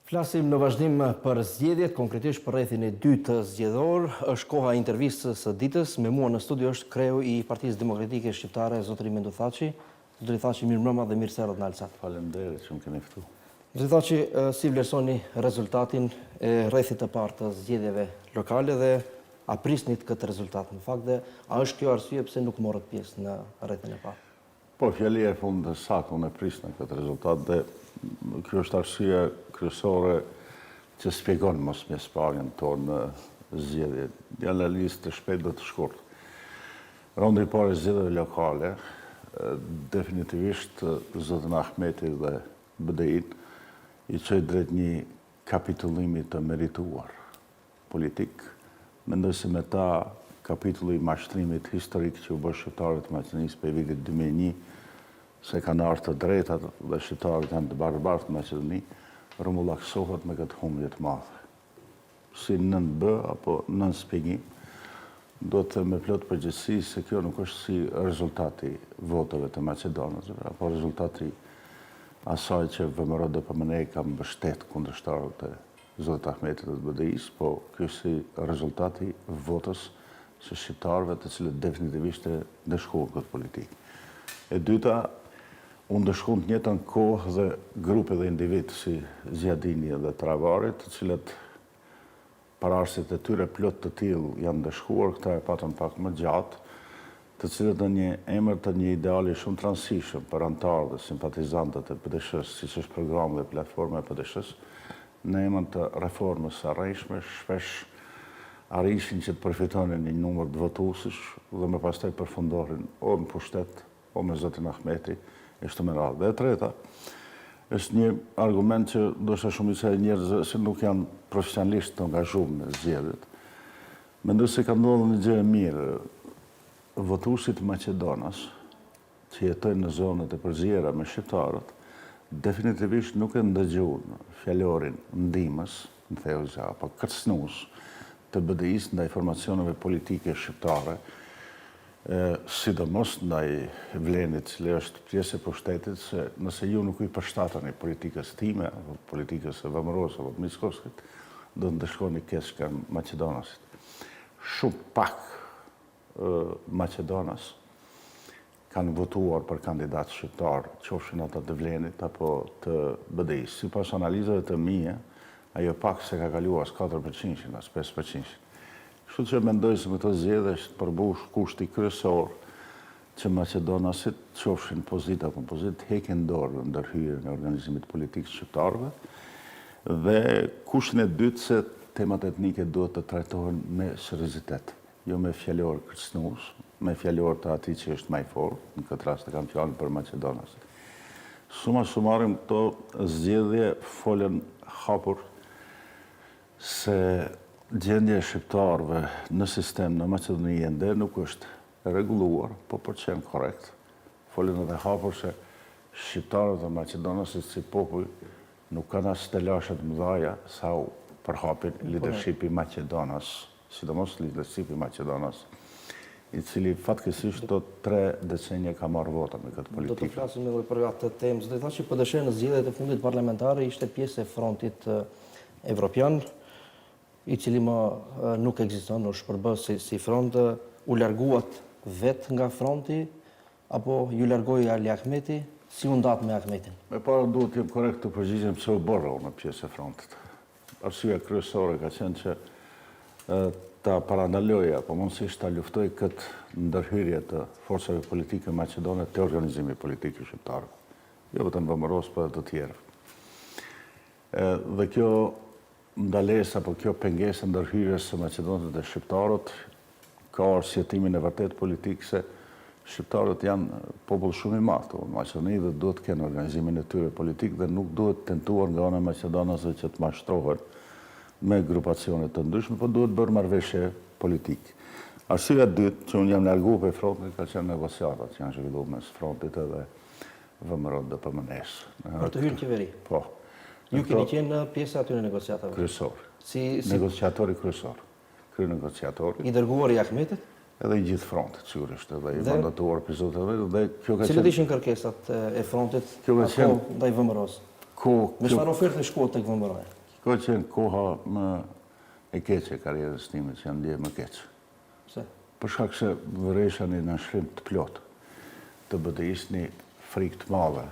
Flasim në vazhdim për zgjedhjet, konkretisht për rrethin e dytë zgjedhor. Është koha e intervistës së ditës. Me mua në studio është kreu i Partisë Demokratike Shqiptare, zotëri Menduh Thaçi. Zotëri Thaçi, mirëmbrëma dhe mirë se erdhët në Alsat. Faleminderit që më keni ftuar. Zotëri Thaçi, si vlerësoni rezultatin e rrethit të parë të zgjedhjeve lokale dhe a prisnit këtë rezultat në fakt dhe a është kjo arsye pse nuk morët pjesë në rrethin e parë? Po, fjalia e fundit e saktë, unë e prisna këtë rezultat dhe kjo është arsyeja kryesore që spjegon mospjesëmarrjen tonë në zgjedhje. Një analizë të shpejtë dhe të shkurtë. Raundi i parë i zgjedhjeve lokale, definitivisht zotin Ahmeti dhe BDI-në i çoi drejt një kapitullimi të merituar. politik. Mendoj se me ta kapitulli i mashtrimit historik që u bë shqiptarëve të Maqedonisë prej vitit 2001, se kanë ardhur të drejtat dhe shqiptarët janë të barabartë në Maqedoni, rrumbullaksohet me këtë humbje të madhe. Si nën B apo nën spjegim, do të them me plot përgjegjësi se kjo nuk është si rezultat i votave të maqedonasve, apo rezultat i asaj që VMRO-DPMNE ka mbështet kundërshtarët e zotit Ahmeti dhe të BDI-së, po ky është si rezultat i votës së shqiptarëve të cilët definitivisht e ndëshkuan këtë politikë. E dyta, u ndëshkuan të njëjtën kohë dhe grupe dhe individë si Ziadini dhe Taravari, të cilët paraardhësit e tyre plot të tillë janë ndëshkuar, këta e patën pak më gjatë, të cilët në një emër të një ideali shumë të rëndësishëm për anëtarët dhe simpatizantët e PDSH-së, siç është programi dhe platforma e PDSH-së, në emër të reformës së rrejshme, shpesh arrishin që të përfitonin një numër të votuesish dhe më pastaj përfundonin o në pushtet, o me zotin Ahmeti, e kështu me radhë. Dhe e treta, është një argument që ndoshta shumica e njerëzve se nuk janë profesionalisht të angazhuar me zgjedhjet, Mendoj se ka ndodhur një gjë e mirë. Votuesit maqedonas, që jetojnë në zonat e përziera me shqiptarët, definitivisht nuk e ndëgjuan fjalorin ndihmës, në thonjëza, apo kërcënues të BDI-së ndaj formacioneve politike shqiptare, sidomos ndaj Vlenit, cili është pjesë e pushtetit, se nëse ju nuk i përshtateni politikës time, apo politikës së VMRO-së apo të Mickoskit, do të ndëshkoheni keq nga maqedonasit. Shumë pak maqedonas kanë votuar për kandidatë shqiptarë, qofshin ata të Vlenit apo të BDI-së. Sipas analizave të mia, ajo pak s'e ka kaluar as 4 përqindshin, as 5 përqindshin. Kështu që mendoj se me këto zgjedhje është përmbush kushti kryesor që maqedonasit, qofshin pozitë apo opozitë, të heqin dorë në ndërhyrjen e organizimit politik të shqiptarëve dhe kushtin e dytë se temat etnike duhet të trajtohen me seriozitet, jo me fjalor kërcënues, me fjalor të atij që është më i fortë, në këtë rast e kam fjalën për maqedonasit. Suma summarum këto zgjedhje folën hapur se gjendja e shqiptarëve në sistem në Maqedoni ende nuk është e rregulluar, po për të qenë korrekt, folën edhe hapur se shqiptarët dhe maqedonasit si popuj nuk kanë as telashe të mëdhaja sa u përhapin lidershipi maqedonas, sidomos lidershipi maqedonas, i cili fatkeqësisht këto tre decenie ka marrë vota me këtë politikë. Do të flasim edhe për atë temë. Zoti Thaçi, PDSH në zgjedhjet e fundit parlamentare ishte pjesë e frontit evropian. i cili më nuk ekziston, u shpërbë si, si front, u larguat vetë nga fronti, apo ju largoi Ali Ahmeti, si u ndatë me Ahmetin? E para duhet të jem korrekt të përgjigjem pse u bëra unë pjesë e frontit. Arsyeja kryesore ka qenë që ta parandaloj apo mundësisht ta luftoj këtë ndërhyrje të forcave politike maqedone te organizimi politik i shqiptarëve. Jo vetëm VMRO-s, por edhe të tjerëve. Dhe kjo ndalesë apo kjo pengesë e ndërhyrjes së maqedonëve te shqiptarët ka arsyetimin e vërtetë politik se shqiptarët janë popull shumë i madh në Maqedoni dhe duhet të kenë organizimin e tyre politik dhe nuk duhet tentuar nga ana e maqedonasve që të mashtrohen me grupacione të ndryshme, po duhet bërë marrëveshje politike. Arsyeja e dytë që unë jam larguar prej frontit ka qenë negociatat që janë zhvilluar mes frontit edhe VMRO-DPMNE-së. Për të hyrë në qeveri? Po. Ju keni qenë pjesë e atyre negociatave? Kryesor. Si, si... Negociatori kryesor. Kryenegociatori. I dërguar i Ahmetit? Edhe i gjithë frontit, sigurisht, edhe i mandatuar për zotin Ahmetit, dhe kjo ka qenë... Cilat ishin kërkesat e frontit kjo ka qenë ndaj VMRO-s? Kohë... Me çfarë oferte shkuat tek VMRO-ja? Ka qenë koha më e keqe e karrierës time, që jam ndje më keq. Pse? Për shkak se vëresha një nënshtrim të plotë të BDI-së një frikë të madhe,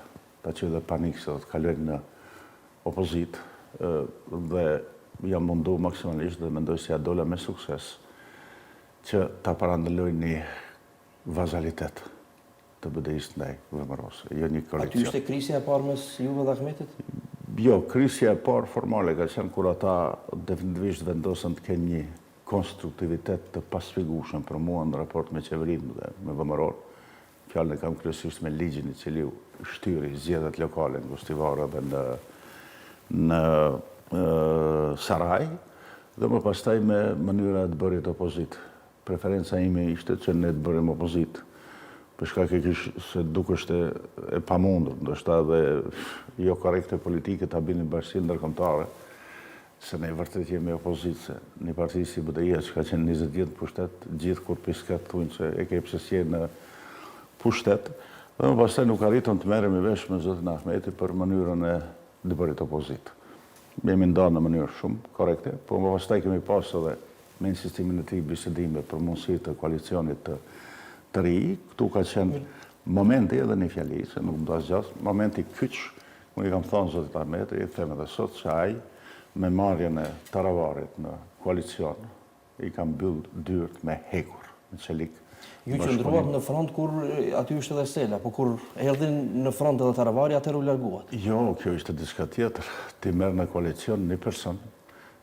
ta quaj dhe panik se do të kalojnë në opozitë dhe jam mundu maksimalisht dhe mendoj se ia dola me sukses që ta parandaloj një vazalitet të BDI-së ndaj VMRO-së, jo një koalicion. Aty ishte krisja e parë mes juve dhe Ahmetit? Jo, krisja e parë formale ka qenë kur ata definitivisht vendosën të kenë një konstruktivitet të paspjegueshëm për mua në raport me qeverinë dhe me VMRO-n. Fjalën e kam kryesisht me ligjin i cili shtyri zgjedhjet lokale në Gostivar edhe në në Saraj dhe më pastaj me mënyra e të bërit opozitë. Preferenca ime ishte që ne të bënim opozitë, për shkak e kish se dukeshte e pamundur, ndoshta edhe jo korrekte politike ta bindnim bashkësinë ndërkombëtare se ne vërtet jemi opozitë, se një parti si BDI-ja që ka qenë 20 vjet në pushtet, gjithë kur pisket thonë se e ke pse s'je në pushtet, dhe më pastaj nuk arritëm të merremi vesh me zotin Ahmeti për mënyrën e të bërit opozitë. Jemi ndarë në mënyrë shumë korrekte, por më pastaj kemi pasë edhe me insistimin e tij bisedime për mundësi të koalicionit të të ri, këtu ka qenë momenti edhe një fjali, se nuk më do zgjas, momenti kyç, unë i kam thonë zotit Ahmeti, i them edhe sot që ai me marrjen e Taravarit në koalicion, i ka mbyll dyert me hekur, me çelik. Ju qëndruat në front kur aty ishte edhe Sela, po kur erdhi në front edhe Taravari, atëherë u larguat. Jo, kjo ishte diçka tjetër. Ti merr në koalicion një person,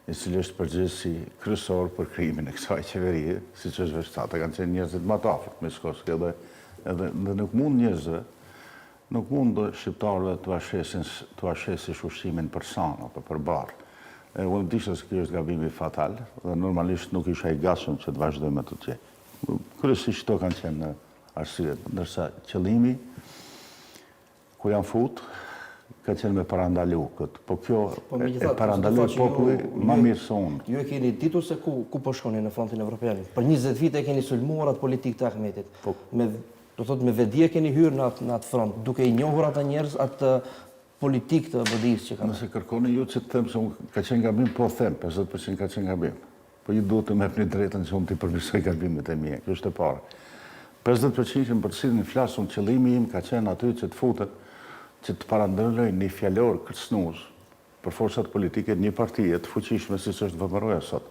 i cili është përgjegjësi kryesor për krijimin e kësaj qeverie, siç është veç ata kanë qenë njerëzit më të afërt, Mickoski edhe edhe dhe nuk mund njerëzve, nuk mund shqiptarëve t'ua shesin t'ua shesish ushqimin për sanë apo për bar. E unë disha se ky është gabimi fatal dhe normalisht nuk isha i gatshëm që të vazhdoj më tutje. Kryesisht këto kanë qenë arsyet, ndërsa qëllimi Kur jam fut, ka qenë me parandalu këtë, po kjo po, e parandaloi populli ma mirë se unë. Ju e keni ditur se ku, ku po shkoni në frontin evropian. Për 20 vite e keni sulmuar atë politikë të Ahmetit. Po. Me, do thotë me vetëdije keni hyrë në atë, në atë front, duke i njohur ata njerëz, atë politikë të BDI-së që kanë. Nëse kërkoni ju që të them se unë ka qenë gabim, po them, 50% ka qenë gabim. Po ju duhet të më jepni drejtën që unë t'i përmirësoj gabimet e mia. Kjo është e para. 50% për të cilin flas unë, qëllimi im ka qenë aty që të futem, që të parandaloj një fjalor kërcënues për forcat politike të një partie të fuqishme siç është VMRO-ja sot.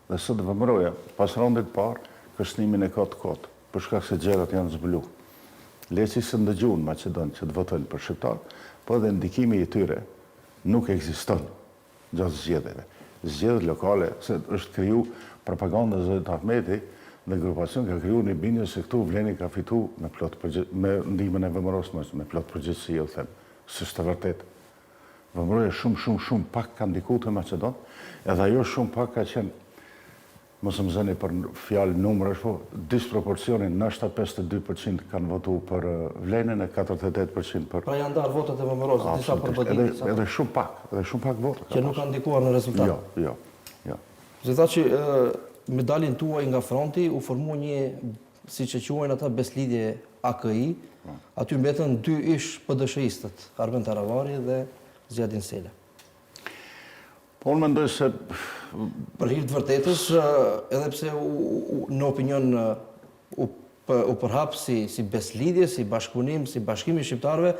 Dhe sot VMRO-ja, pas raundit të parë, kërcënimin e ka të kotë, për shkak se gjërat janë zbulu. Le që s'e ndëgjun në Maqedoni që të votojnë për shqiptarë, po edhe ndikimi i tyre nuk ekziston. gjatë zgjedhjeve. Zgjedhjet lokale, se është kriju propaganda e zotit Ahmeti dhe grupacion ka kriju një bindje se këtu Vleni ka fitu me plot me ndihmën e VMRO-së, me plot përgjegjësi ju them, s'është e vërtetë. VMRO-ja shumë shumë shumë pak ka ndiku te Maqedon, edhe ajo shumë pak ka qenë Mos më zëni për fjalë numrash, po disproporcioni ndoshta 52% kanë votu për Vlenin e 48% për... Pra janë ndarë votat e VMRO-së, disa për BDI, disa për... Edhe shumë pak, edhe shumë pak vota. Që nuk kanë ndikuar në rezultat. Jo, jo, jo. Zoti Thaçi, me daljen tuaj nga fronti, u formu një, siç e quajnë ata, beslidhje AKI, po. aty mbetën dy ish PDSH-istët, Arben Taravari dhe Ziadin Sela. Po unë mendoj se... Për hir të vërtetës, edhe pse në opinion u, u përhap si, si beslidhje, si bashkëpunim, si bashkim i shqiptarëve,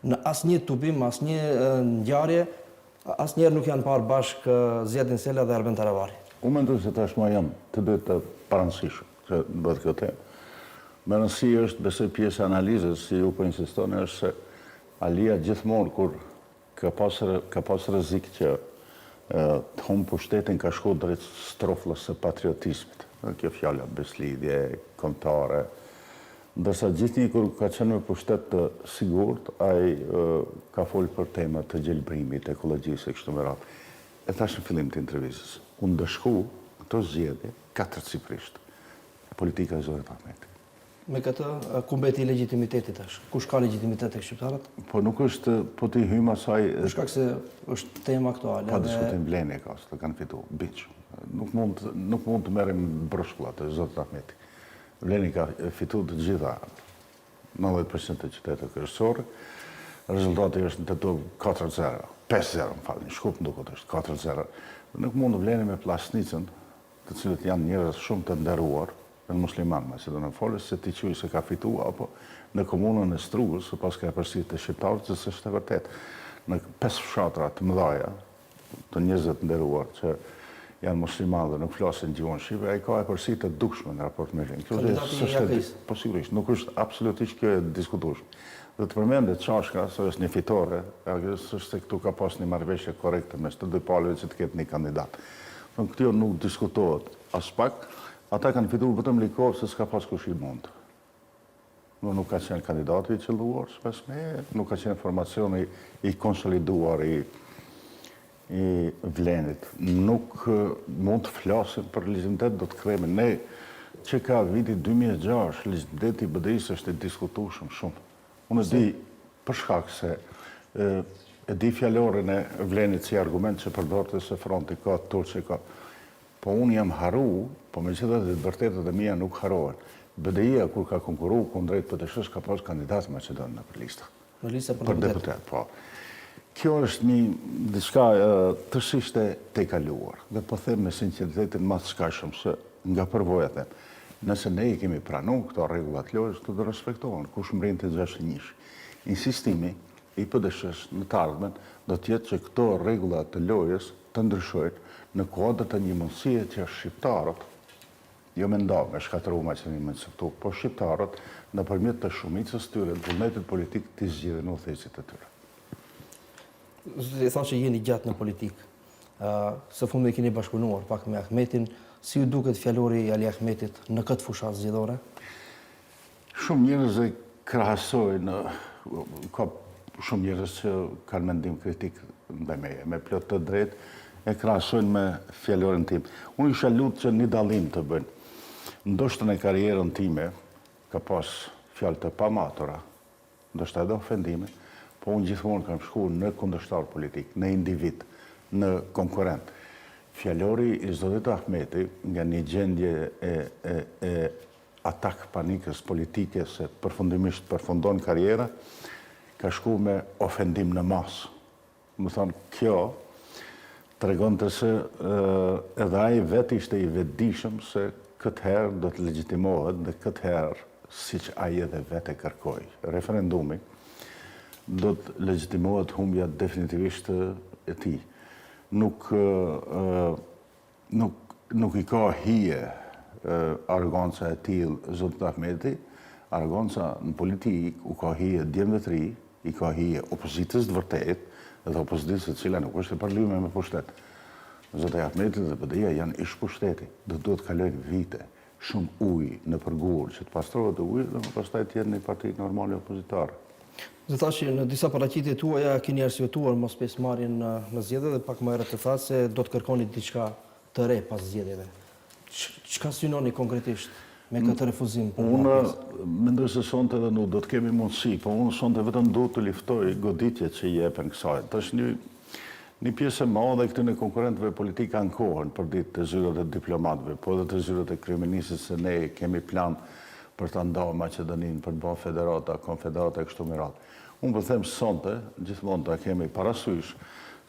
në asnjë tubim, asnjë ngjarje, asnjëherë nuk janë parë bashkë Ziadin Sela dhe Arben Taravari. Unë mendoj se tashmë janë të dy të parëndësishëm që bëhet kjo temë. Me rëndësi është, besoj pjesë e analizës, si ju po insistoni, është se Alia gjithmonë kur Ka pas ka pas rrezik që të humb pushtetin ka shku drejt strofllës së patriotizmit. Dhe kjo fjala beslidhje kombëtare. Ndërsa gjithnjë kur ka qenë me pushtet të sigurt, ai ka folë për tema të gjelbrimit, ekologjisë e kështu me radhë. E thashë në fillim të intervistës, u ndëshku këto zgjedhje katërcipërisht politika e zotit Ahmeti. Me këtë, ku mbeti legitimiteti tash? Kush ka legjitimitet tek shqiptarët? Po nuk është, po t'i hyjmë asaj... Për shkak se është temë aktuale. Pa diskutim Vleni e ka, se kanë fitu, bindshëm. Nuk mund, nuk mund të merrem broçkullat e zotit Ahmeti. Vleni ka fitu të gjitha 90% të qyteteve kryesore. Rezultati është në Tetovë 4-0. 5-0, më falni, në Shkup më duket është 4-0. Nuk mund Vleni me Pllasnicën, të cilët janë njerëz shumë të nderuar, janë muslimanë, maqedonafolës, se t'i quaj se ka fitu, apo në komunën e Strugës, se paska epërsi te shqiptarët, që s'është e vërtetë. Në pesë fshatra të mëdhaja, të njerëzve të nderuar, që janë muslimanë dhe nuk flasin gjuhën shqipe, ai ka epërsi të dukshme në raport me Vlen. Kjo s'është, po sigurisht, nuk është absolutisht kjo e diskutueshme. Dhe të përmendet Çashka, se është një fitore, s'është se këtu ka pas një marrëveshje korrekte mes të dy palëve që të ketë një kandidat. Thonë, kjo nuk diskutohet aspak, ata kanë fituar vetëm Likovë se s'ka pas kush i mund. No, nuk ka qenë kandidati i qëlluar, sipas meje, nuk ka qenë formacioni i konsoliduar i i Vlenit. Nuk mund të flasim për legjitimitet, do të kthehemi. Ne që ka viti 2006, legitimiteti i BDI-së është i diskutueshëm shumë. Unë e di për shkak se e di fjalorin e Vlenit si argument që përdorte se fronti ka, turq e ka. Po unë jam harru, po megjithatë të vërtetat e mia nuk harrohen. BDI-ja kur ka konkurru kundrejt PDSH-së ka pas kandidat maqedon nëpër lista. Në lista për deputet. Për deputet, po. Kjo është një diçka tërësisht e tejkaluar. Dhe po them me sinqeritetin ma të skajshëm se nga përvoja them. Nëse ne i kemi pranu këto rregulla të lojës, do të respektohen. Kush mbërrin te 61. Insistimi i PDSH-së në të ardhmen do të jetë që këto rregulla të lojës të ndryshojnë në kuadër të një mundësie që shqiptarët, jo me nda, me shkatërru Maqedoninë me coptu, po shqiptarët nëpërmjet të shumicës tyre, të vullnetit politik t'i zgjidhin udhëheqësit e tyre. Zoti Thaçi jeni gjatë në politikë. Së fundmi keni bashkëpunuar pak me Ahmetin. Si ju duket fjalori i Ali Ahmetit në këtë fushatë zgjedhore? Shumë njerëz e krahasojnë, ka shumë njerëz që kanë mendim kritik ndaj meje, me plot të drejtë e krahasojnë me fjalorin tim. Unë isha lutë që një dallim të bëjnë. Ndoshta në karrierën time ka pas fjalë të pamatura, ndoshta edhe ofendime, po unë gjithmonë kam shku në kundërshtar politik, në individ, në konkurrent. Fjalori i zotit Ahmeti nga një gjendje e, e, e atak panikës politike se përfundimisht përfundon karriera, ka shku me ofendim në masë. Domethonë, kjo tregonte se edhe ai vetë ishte i vetëdijshëm se këtë herë do të legjitimohet dhe këtë herë, siç ai edhe vetë e kërkoi, referendumi, do të legjitimohet humbja definitivisht e tij. Nuk Nuk nuk i ka hije arroganca e tillë zotit Ahmeti, arroganca në politikë u ka hije djemve të ri, i ka hije opozitës të vërtetë, dhe opozitës e cila nuk është e përlyme me pushtet. Zoti Ahmeti dhe BDI-ja janë ish pushteti, do duhet të kalojnë vite, shumë ujë nëpër gurë që të pastrohet uji dhe më pastaj të jenë një parti normale opozitare. Zoti Thaçi, në disa paraqitje tuaja keni arsyetuar mospjesëmarrjen në në zgjedhje dhe pak më herët thatë se do të kërkoni diçka të re pas zgjedhjeve. Çka synoni konkretisht me këtë refuzim për të marrë pjesë? Unë mendoj se sonte edhe nuk do të kemi mundësi, po unë sonte vetëm du të liftoj goditjet që i jepen kësaj. Tash një Një pjesë e madhe e këtyre konkurrentëve politikë ankohen përditë te zyrat e diplomatëve, po edhe te zyrat e kryeministrit se ne kemi plan për ta nda Maqedoninë, për të ba federata, konfederata e kështu me radhë. Unë po them sonte, gjithmonë ta kemi parasysh,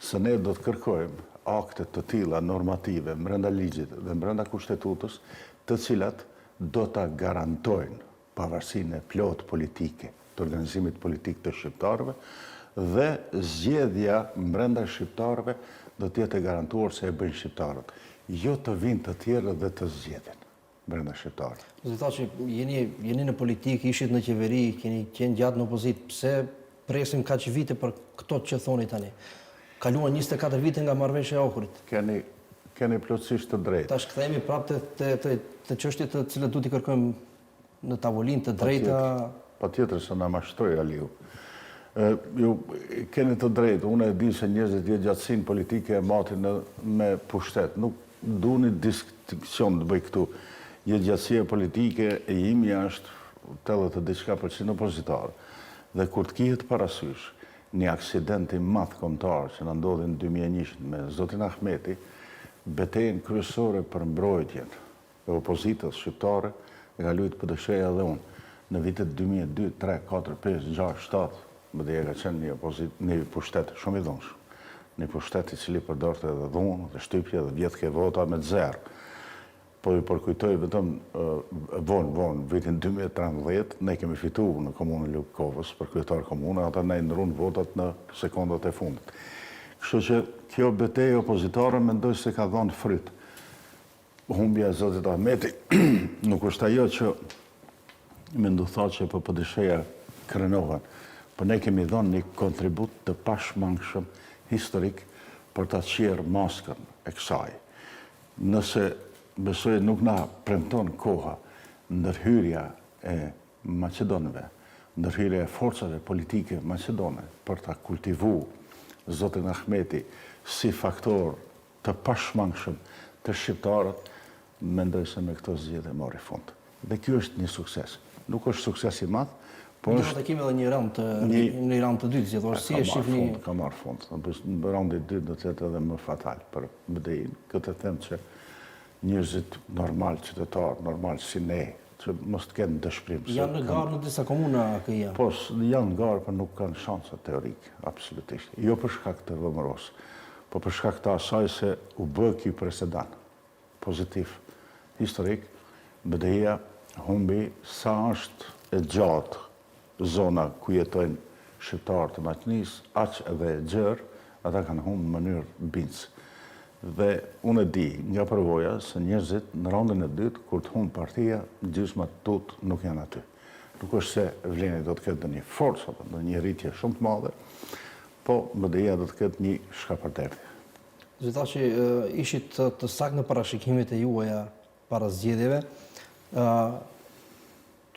se ne do të kërkojmë akte të tilla normative mbrenda ligjit dhe mbrenda Kushtetutës, të cilat do ta garantojnë pavarësinë e plotë politike të organizimit politik të shqiptarëve dhe zgjedhja mbrenda shqiptarëve do të jetë e garantuar se e bëjnë shqiptarët, jo të vijnë të tjerët dhe të zgjedhin brenda shqiptarëve. Zoti Thaçi, jeni jeni në politikë, ishit në qeveri, keni qenë gjatë në opozitë, pse presim kaq vite për këto që thoni tani? Kaluan 24 vite nga marrëveshja e Ohrit. Keni keni plotësisht të drejtë. Tash kthehemi prapë te te te te çështjet të cilat duhet t'i kërkojmë në tavolinë të drejta. Patjetër se na mashtroi Aliu. Ju keni të drejtë, unë e di se njerëzit jetëgjatësinë politike e matin me pushtet. Nuk du një distinksion të bëj këtu. Jetëgjatësia politike e imja është 80 e diçka për qind opozitar. Dhe kur të kihet parasysh një aksident i madh kombëtar që na ndodhi në 2001 me zotin Ahmeti, betejën kryesore për mbrojtjen e opozitës shqiptare e ka lujt PDSH-ja dhe unë. Në vitet 2002, 3, 4, 5, 6, 7, BDI ka qenë një opozitë, një pushtet shumë i dhunshëm. Një pushtet i cili përdorte edhe dhunë dhe shtypje dhe vjedhke vota me të zerë. Po ju përkujtoj vetëm vonë, vonë, vitin 2013, ne kemi fitu në komunën e Lukovës për kryetar komune, ata na i ndrrun votat në sekondat e fundit. Kështu që kjo betejë opozitare mendoj se ka dhënë fryt. Humbja e zotit Ahmeti nuk është ajo që Mendu Thaçi apo PDSH-ja krenohen, por ne kemi dhënë një kontribut të pashmangshëm historik për ta çjerrë maskën e kësaj. Nëse besoj nuk na premton koha ndërhyrja e maqedonëve, ndërhyrja e forcave politike maqedone për ta kultivu zotin Ahmeti si faktor të pashmangshëm te shqiptarët, mendoj se me këto zgjedhje mori fund. Dhe ky është një sukses. Nuk është sukses i madh, po është... Do të kemi edhe një raund të, një raund të dytë zgjedhor, si e shihni... Ka marrë fund. Raundi i dytë do të jetë edhe më fatal për BDI-në. Këtë e them që njerëzit normal, qytetarë, normal si ne, që mos të kenë dëshpërim. Janë në garë në disa komuna AKI-ja? Po, janë në garë, por nuk kanë shansa teorike, absolutisht. Jo për shkak të VMRO-së, po për shkak të asaj se u bë ky precedent pozitiv historik, BDI-ja humbi sa është e gjatë zona ku jetojnë shqiptarët e Maqedonisë, aq edhe e gjerë, ata kanë humbë në mënyrë bindëse. Dhe unë e di nga përvoja se njerëzit në raundin e dytë kur të humb partia, gjysma tutë nuk janë aty. Nuk është se Vleni do të ketë ndonjë forcë apo ndonjë rritje shumë të madhe, po BDI-ja do të ketë një shkapërderdhje. Zoti Thaçi, ishit të saktë në parashikimet e juaja para zgjedhjeve.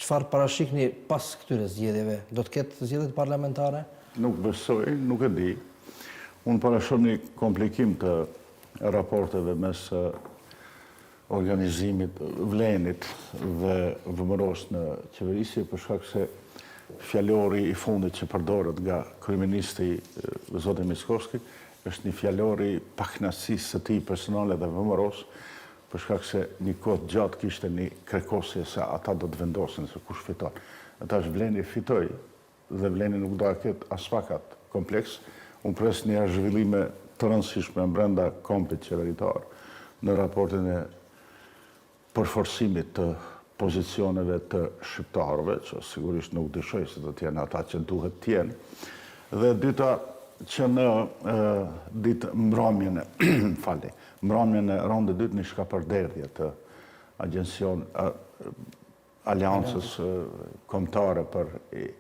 Çfarë parashikni pas këtyre zgjedhjeve? Do të ketë zgjedhje parlamentare? Nuk besoj, nuk e di. Unë parashoh një komplikim të raporteve mes organizimit Vlenit dhe VMRO-së në qeverisje, për shkak se fjalori i fundit që përdoret nga kryeministri zoti Mickoski është një fjalor i pakënaqësisë së tij personale dhe VMRO-së, për shkak se një kohë të gjatë kishte një krekosje se ata do të vendosin se kush fiton. E tash Vleni fitoi dhe Vleni nuk do ta ketë aspak atë kompleks. Unë pres një zhvillime të rëndësishme brenda kampit qeveritar në raportin e përforcimit të pozicioneve të shqiptarëve, që sigurisht nuk dyshoj se do të jenë ata që duhet të jenë. Dhe e dyta, që në ditë mbrëmjen e, falni, mbrëmjen e raundit dytë një shkapërderdhje të agjencion Aleancës Kombëtare për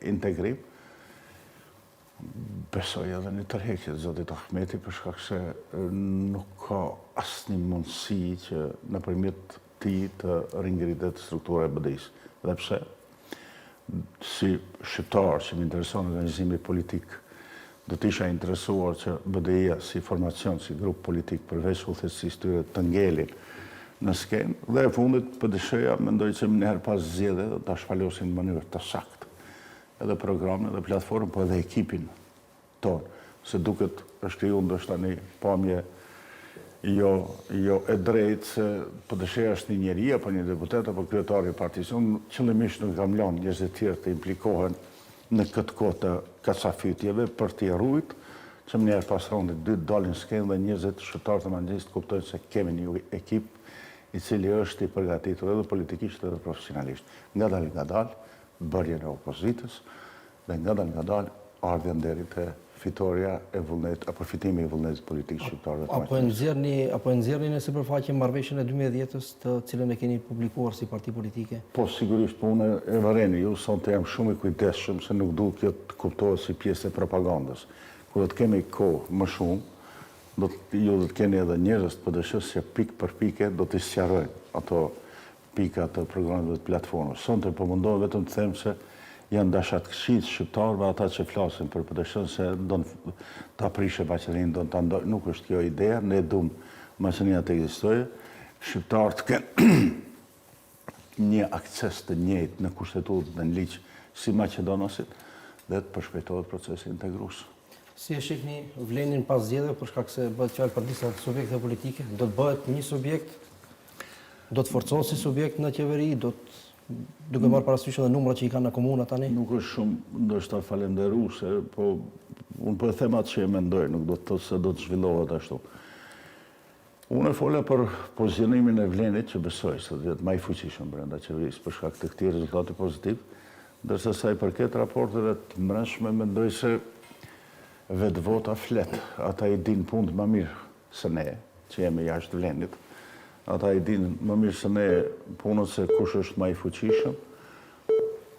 Integrim, besoj edhe një tërheqje të zotit Ahmeti për shkak se nuk ka asnjë mundësi që nëpërmjet tij të ringritet struktura e BDI-së. Dhe pse? Si shqiptar që më intereson organizimi politik, do të isha interesuar që BDI-ja si formacion, si grup politik përveç udhëheqësisë tyre të ngelin në skenë. Dhe e fundit, PDSH-ja mendoj që menjëherë pas zgjedhjeve do ta shpalosin në mënyrë të saktë edhe programin dhe platformën, po edhe ekipin tonë, se duket është kriju ndoshta një pamje jo jo e drejtë se PDSH-ja është një njeri apo një deputet apo kryetari i partisë. Unë qëllimisht nuk kam lënë njerëzit e tjerë të implikohen në këtë kohë të kacafytjeve për t'i rujt që menjëherë pas raundit të dytë dalin në skenë dhe njerëzit shqiptarët e Maqedonisë të kuptojnë se kemi një ekip i cili është i përgatitur edhe politikisht edhe profesionalisht. Ngadalë ngadalë bërjen e opozitës dhe ngadalë ngadalë ardhjen deri te fitorja e vullnetit apo fitimi i vullnetit politik të shqiptarëve të Apo e nxjerrni, apo e nxjerrni në sipërfaqe marrëveshjen e 2010-ës të cilën e keni publikuar si parti politike? Po sigurisht, po unë e vëreni ju sonte jam shumë i kujdesshëm se nuk du kjo të kuptohet si pjesë e propagandës. Kur do të kemi kohë më shumë, do të, ju do të keni edhe njerëz të PDSH-së që pikë për pike do t'i sqarojnë ato pika të programit dhe të platformës. Sonte po mundohem vetëm të them se janë dashakeqë të shqiptarëve ata që flasin për PDSH-në se don ta prishë Maqedoninë, don ta ndajë. Nuk është kjo ideja, ne duam Maqedonia të ekzistojë, shqiptarët të kenë një akses të njëjtë në kushtetutë dhe në ligj si maqedonasit dhe të përshpejtohet procesi integrues. Si e shihni Vlenin pas zgjedhjeve për shkak se bëhet fjalë për disa subjekte politike, do të bëhet një subjekt Do të forcohet si subjekt në qeveri, do të. Duke marrë parasysh edhe numrat që i kanë në komuna tani? Nuk është shumë ndoshta falenderuese, po unë po e them atë që e mendoj, nuk do të thotë se do të zhvillohet ashtu. Unë e fola për pozicionimin e Vlenit që besoj se do të jetë më i fuqishëm brenda qeverisë për shkak të këtij rezultati pozitiv, ndërsa sa i përket raporteve të mbrendshme mendoj se vetë vota flet, ata i dinë punët më mirë se ne, që jemi jashtë Vlenit. Ata i dinë më mirë se ne punët se kush është më i fuqishëm.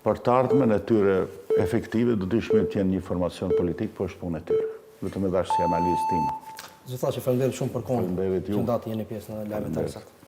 Për të ardhmen e tyre efektive do të ishte mirë të jenë një formacion politik, po është punë e tyre. Vetëm e dhashë si analizë time. Zoti Thaçi, faleminderit shumë për kohën që ndatë jeni pjesë në lajmet e Alsat.